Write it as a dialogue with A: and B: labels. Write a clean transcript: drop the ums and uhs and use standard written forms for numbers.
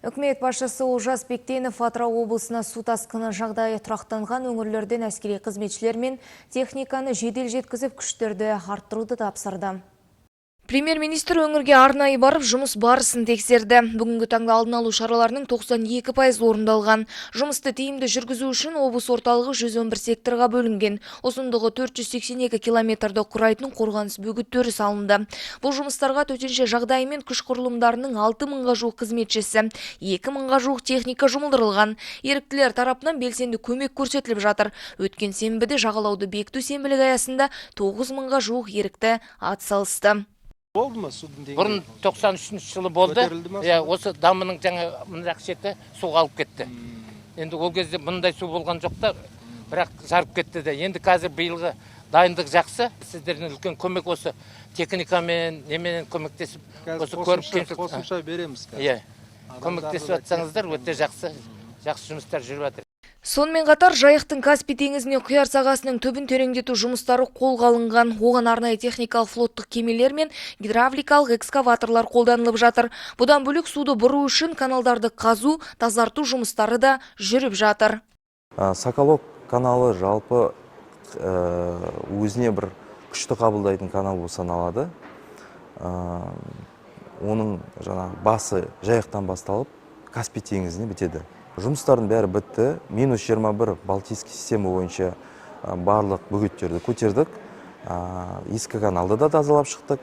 A: Үкімет басшысы Олжас Бектенов Атырау облысына су тасқыны жағдайы тұрақтанған өңірлерден әскери қызметшілер мен техниканы жедел жеткізіп, күштерді арттыруды тапсырды. Премьер-министр өңірге арнайы барып, жұмыс барысын тексерді. Бүгінгі таңда алдын алу шараларының 92% орындалған. Жұмысты тиімді жүргізу үшін облыс орталығы 111 секторға бөлінген. Ұзындығы 482 километрді құрайтын қорғаныс бөгеттері салынды. Бұл жұмыстарға төтенше жағдай мен күш құрылымдарының 6 мыңға жуық қызметшісі, 2 мыңға жуық техника жұмылдырылған. Еріктілер тарапынан белсенді көмек көрсетіліп жатыр. Өткен сенбіде жағалауды бекіту сенбілігі аясында 9 мыңға жуық ерікті атсалысты.
B: Болды ма судың деңгейі?
C: Бұрын 93 жылы болды.
B: Көтерілді ма?
C: Иә, осы дамының жаңа мына жақ шеті суға алып кетті. Енді ол кезде бұндай су болған жоқ та, бірақ жарып кетті де. Енді қазір биылғы дайындық жақсы. Сіздердің үлкен көмек осы техникамен, неменен көмектесіп,
B: Қазір
C: осы көріп
B: қосымша береміз қазір.
C: Иә.
B: Адамдарды
C: Көмектесіп
B: да
C: жатсаңыздар, өте жақсы, жақсы жұмыстар жүріп жатыр.
A: Сонымен қатар Жайықтың Каспий теңізіне құяр сағасының түбін тереңдету жұмыстары қолға алынған. Оған арнайы техникалық флоттық кемелер мен гидравликалық экскаваторлар қолданылып жатыр. Бұдан бөлек суды бұру үшін каналдарды қазу, тазарту жұмыстары да жүріп жатыр.
D: Соколов каналы жалпы өзіне бір күшті қабылдайтын канал болып саналады. Оның жаңа басы Жайықтан басталып, Каспий теңізіне бітеді. Жұмыстардың бәрі бітті. Минус 21 Балтийский система бойынша барлық бөгеттерді көтердік. Ескі каналды да тазалап шықтық.